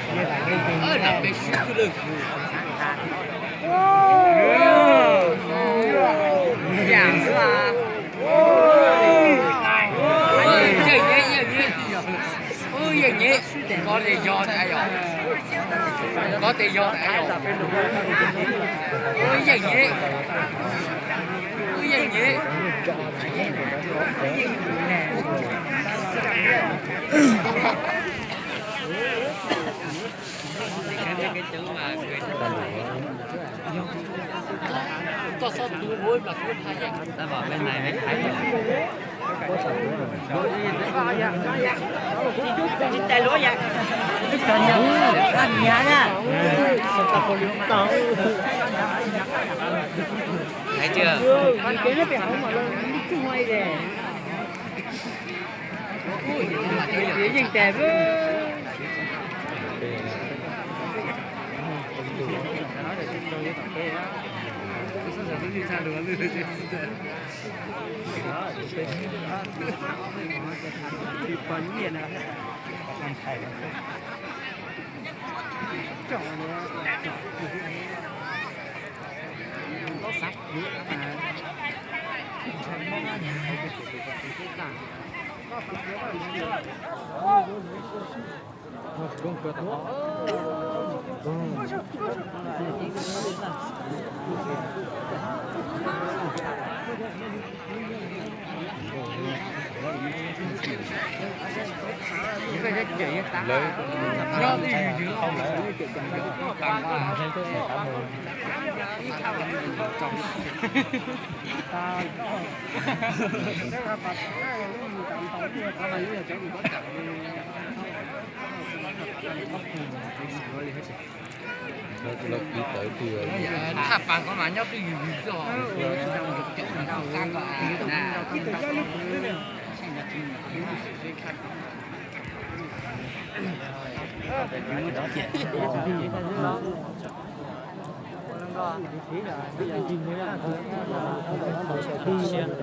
Yeej nyeb, yeej nyeb, koj tes yog, koj tes yog, koj tes yog, yeej nyeb, yeej nyeb. Koj txhob tu ua mas kuv tha yeej. Yeej tas. Thaj pas ko mas nyob twj ywm yws xwb os.